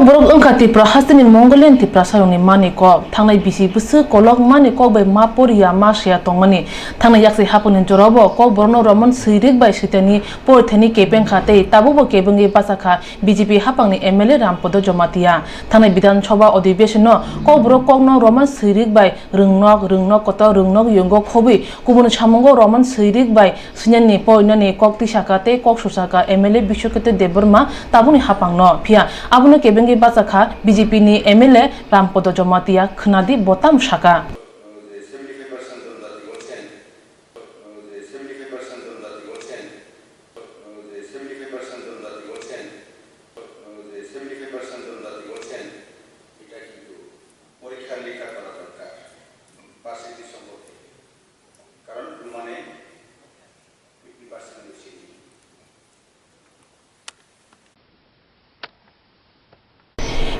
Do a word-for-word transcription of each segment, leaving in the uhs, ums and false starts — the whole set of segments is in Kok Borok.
Borok wngkha Tripura hasteni Mongolian Tiprasarokni mani kok. Thangnai bisi bwswk kolok mani kok bai ma poriya ma saya tongmani. Thangnai yaksi haphangni jorao bo kok borokno Roman swirik bai switani porithani kebeng kha tei tabukbo kebengwi bachakha B J P haphangni M L A Rampodo Jomatia. Thangnai Bidhan Sabha Adhibeshonno kok borok kokno Roman swirik bai rwngnok, rwngnok kotor, rwngnok yongo khobwi kubun samungo Roman swirik bai swinani porinani kok tisaka tei kok susaka M L A Bishwakirti Debbarma tabukni haphangno. Phiya abono kebengwi bachakha B J P ni M L A Rampodo Jomatia, khwnadi bo tamo saka.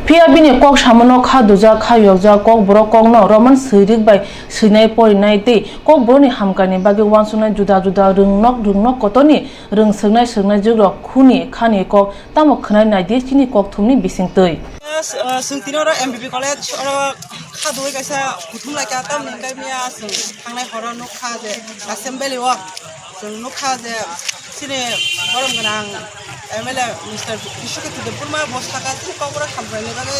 Phiya bini kok samono kha dujak, kha yokjak, kok borok kokno Roman swirik bai swinai porinai tei kok borokni hamkrai ni bagwi uansuknai juda juda rwngnok, rwngnok kotorni rwng swknai swknai jugrok khuni khani kok tamo khwnai naidi chini kok thumni bisingtwi. Yes, uh, swng tini oro M B B College oro kha dui kaisa kuthum lai ka tamni hwnkhe miya swng thangnai horo nukha je assembly o. Chwng nukha je chini borom gwnang M L A Mister Bishwakirti Debbarma bo saka chini kokborok hamkraini bagwi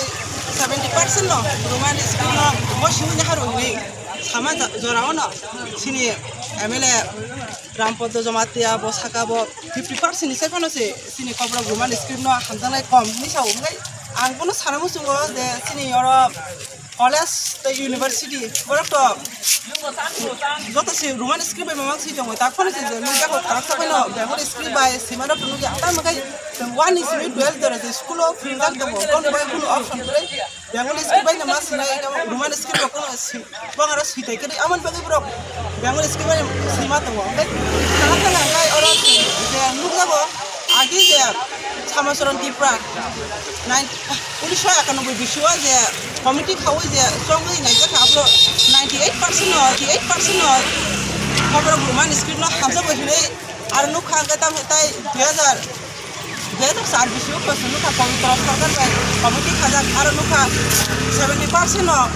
seventy percent no Roman script no bo simi nahar hinwi sama ja-, jorao no chini M L A Rampodo Jomatia bo saka bo fifty percent ni sai phano se chini kokborok Roman script no hamjaknai kom hinwi sao. Hwnkhe ang bono sana muchungo je chini oro college tei university borok to joto se Roman script bai mamang si tongo, tak phano se je nukjago khoroksa phano Bengali script bai sima rok nukya, tamo khe one ni simi twelve dora je school o phungjak tongo, kon bai kunu option kwrwi Bengali script bai no ma sinai, Roman script rok kono si, bongaro si tai kwrwi, amoni bagwi borok Bengali script bai sima tongo. Hwnkhe sana thang hwnkhe oro je nukjago agi je Samacharan Tripura nine Unisho ekanoboi bisio je committee khaui je chongwi naijak kha, aphuru ninety eight percent no, eighty eight percent no koborok Roman script no hamjakbai hinwi aro nukha, hwnkhe tamo tai dui hazar, dui hazar char bisio kosong nukha Pabitra Sarkar bai committee khajak, aro nukha seventy percent no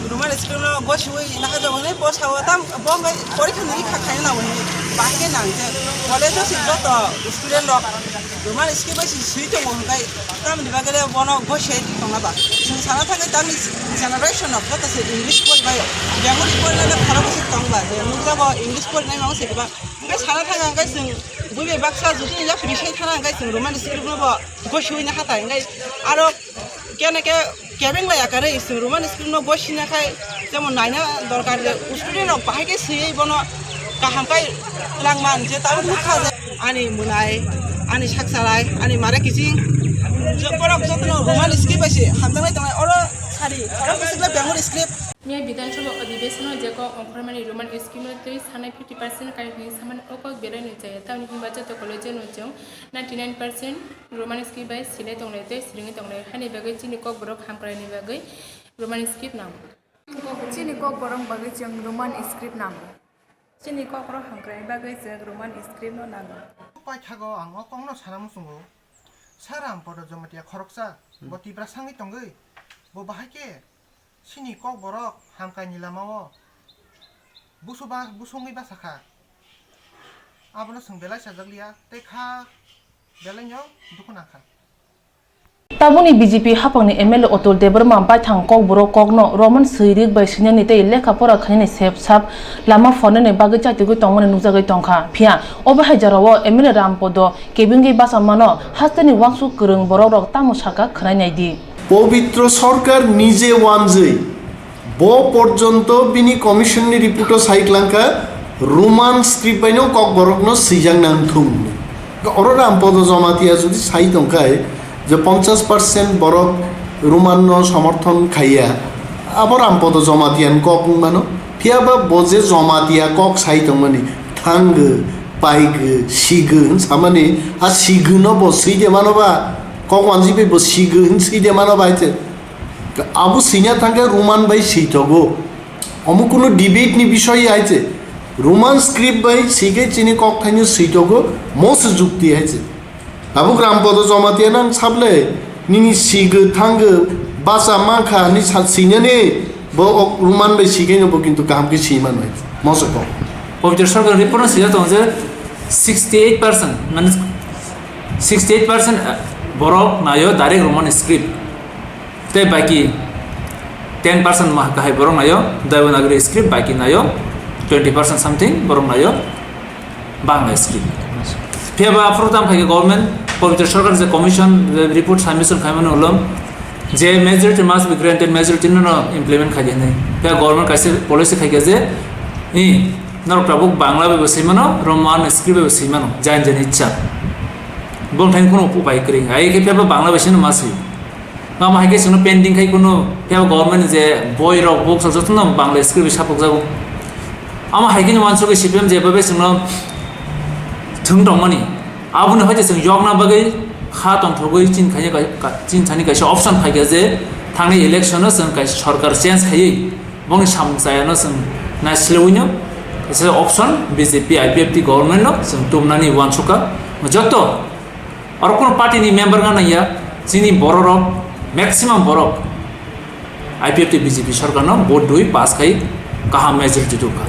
Roman script no gosiui nahajak hinwi bo sao, tam bo hwnkhe porikha ni rikha khaina nang hinwi bahai khe nang je college o se joto student rok Roman script bai se swi tongo hwnkhe tamni bagwi le bono gosiui tongna ba. Chwng sana thangwi tamni generation rok joto se English boi bai Bengali boi no khorok se tong ba je nukjago English boi nai mang se ba. Hwnkhe sana thang hwnkhe chwng bui bai baksa jodi yapri sai thana hwnkhe chwng Roman script no bo gosiui na hatai hwnkhe aro Kene ke kebeng lai akanwi chwng Roman script no gosina khai, jemon naina dorkar je student rok bahai khe swiwi bono kaham khai langman je tamo nukha je ani mwlai, ani saksalai, ani mare kiching je borok jotono Roman script bai se hamjaknai tongnai oro sari oro bwswk le Bengali script. Miya Bidhan Sabha Adhibeshon o je kok ongkhormani Roman script no twi sanai fifty percent kai hwnwi samani o kok belai no chaya, tamni hwnba joto college no chwng ninety nine percent Roman script bai sinai tongnai tei swrwngwi tongnai, haini bagwi chini Kokborok hamkraini bagwi Roman script nango. Chini Kokborok bagwi chwng Roman script nango. Chini Kokborok hamkraini bagwi chwng Roman script no nango. Paithago ang o kokno sana muchungo. Sir Rampodo Jomatia khoroksa, bo Tiprasa wngwi tongwi, bo bahai khe Chini Kokborok hamkraini lamao busu ba-, busungwi basa kha. Abono chwng belai chajakliya tei kha belaino dukhu nang kha. Tabukni B J P haphangni M L A Atul Debbarma baithang Kokborok kokno Roman swirik bai swinani tei lekha pora khainani sep sap lama phornani bagwi chatigwi tongmani nukjagwi tongkha. Phiya obo hai jorao M L A Rampodo kebengwi basa mano, hasteni wansuk kwrwng borokrok tamo sakha khwnai naidi. Pobitro Sarkar nije wanjwi bo porjonto bini commission ni report o sai klangkha, Roman script bai no Kokborok no swijak nang thung. Oro Rampodo Jomatia jodi sai tongkhai je ponchash percent borok Roman no somorthon khaiya, abo Rampodo Jomatia ni kok wng mano. Phiya ba bo je Jomatia kok sai tongmani, thangwi, paigwi, sigwi hwn samani, a sigwi no bo swi de mano ba, kok wanjwi bai bo sigwi hwn swi de mano ba hai se. Abo swina thangkhe Roman bai swi tongo. Omo kunu debate ni bisoi hai se. Roman script bai swi khe chini kok thaino swi tongo, mo se jukti hai se. Abo Rampodo Jomatia nang sable, Nini si gwi thang gwi bacha mankha hinwi sa-, sinani bo ok Roman bai si khe no bo kintu kaham khe si manwi. Mosok kok. Pabitra Sarkar report no sijak tongo je sixty eight percent, mane sixty eight percent borok nayo direct Roman script. Tei baki ten percent ma kahai borok nayo Devanagari script, baki nayo twenty percent something borok nayo Bangla script. Phiya ba aphuru tamo khai khe government, Pabitra Sarkar je commission, je report submission khaimani ulo, je majority must be granted, majority no, no implement khai di hinwi. Phiya government kaisa policy khai khe je, i, norok tabuk Bangla bai bo swi mano, Roman script bai bo swi mano, jani jani ichha. Bongthai kheno upai kwrwi. Ai khe phiya ba Bangla bai swi no ma swi. Tamo hai khe chwngno pending khai kuno, phiya government ni je boi rok, books rok jotono Bangla script bai sapok jago. Amo hai khe ni uansugwi C P M je bai chwngno thwng tongmani. Aboni hai khe chwng yokna bagwi kha tongthogwi chin khaini kai-, ka-, chin thani kaisa option phai kha je thangnai election o chwng kaisa sorkar change khaiwi bongni samung chayano chwng naislewi no kaisa option B J P I P F T government no chwng tumnani uansukha. Joto Oro kono party ni member wngna nangya, chini borok rok, maximum borok I P F T B J P sorkar no vote rwi pass khai kaham majority rwkha.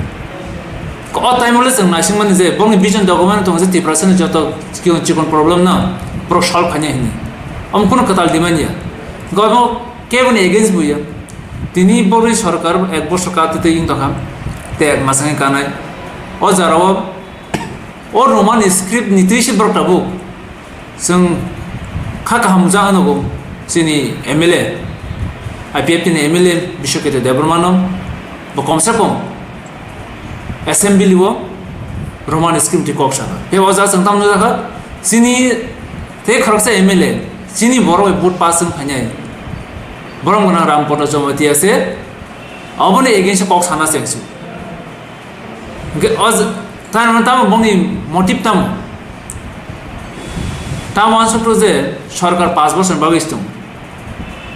O time o le chwng naisingmani je bongni vision document tongo je Tiprasa ni joto chikon chikon problem no borok solve khainai hinwi. Omo kono kwtal demand ya. Omo keboni against bo ya. Tini borokni sorkar ek bosor ka twi twi wng tongkha. Tei ek mas wngwi kanai. O jora o, o Roman script ni twi se borok tabuk. Chwng kha kaham ja hwnwi chini M L A, I P F T ni M L A Bishwaketa Debbarma no bo komse kom assembly o Roman script ni kok sakha. He o ja chwng tamo nukjakha chini tei khoroksa M L A chini borok bai vote pass wng phainai. Borom gwnang Rampada Jamatia se aboni against o kok sana chengsu. Hwnkhe o j-, tamo, tamo bongni motive tamo? Tamo uansukgo je sorkar panch bosor bagwi se tongo.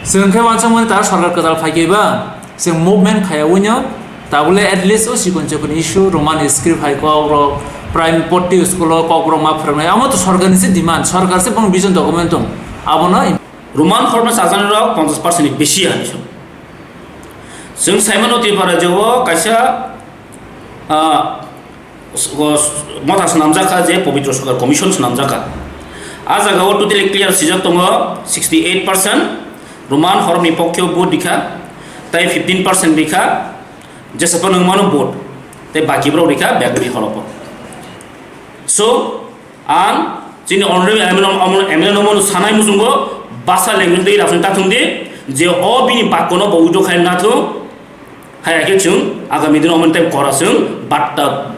Chwng khe uansukmani ta sorkar kwtal phai khe ba, chwng movement khaya wino, tabule at least o chikon chikon issue, Roman script hai kok rok, prime forty school o kok rok ma phwrwngnai, amo to sorkar ni se demand, sorkar se bong vision document tong, abono im- Roman horma sajani rok ponchash percent ni bisi ya hinwi. Chwng saimano Tripura rajyo o kaisa, ah, s-, o s-, motha swnamjakha je Pabitra Sarkar Commission swnamjakha. A jaga o totally clear swijak tongo, sixty eight percent Roman hormni pokhe o vote rikha, tai fifteen percent rikha Jesapa nwngmano vote, tai baki borok rikha Begwi horopo. So, ang chini honorable M L A, M L A no mano sanai muchungo basa lengwi tei rasong tathung di, je o bini bakkono bo withdraw khai nathung, hai khe chwng agami dino omo tei kora chwng batta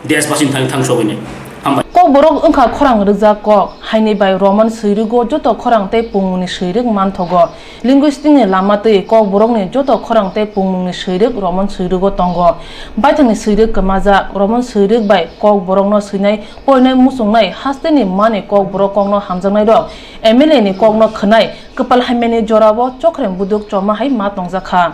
desbasini thang thang sogwini. Hambai. Kokborok wngkha khorang rwjak kok, haini bai Roman swirwgo joto khorang tei pungmungni swirwk manthogo. Linguistic ni lama twi Kokborokni joto khorang tei pungmungni swirwk Roman swirwgo tongo. Baithangni swirwk kwmajak, Roman swirwk bai Kokborokno swinai, porinai, muchungnai, hasteni mani Kokborok kokno hamjaknairok, M L A ni kokno khwnai, kwpal hamyani jorao chokrem buduk choma hai ma tongjakha.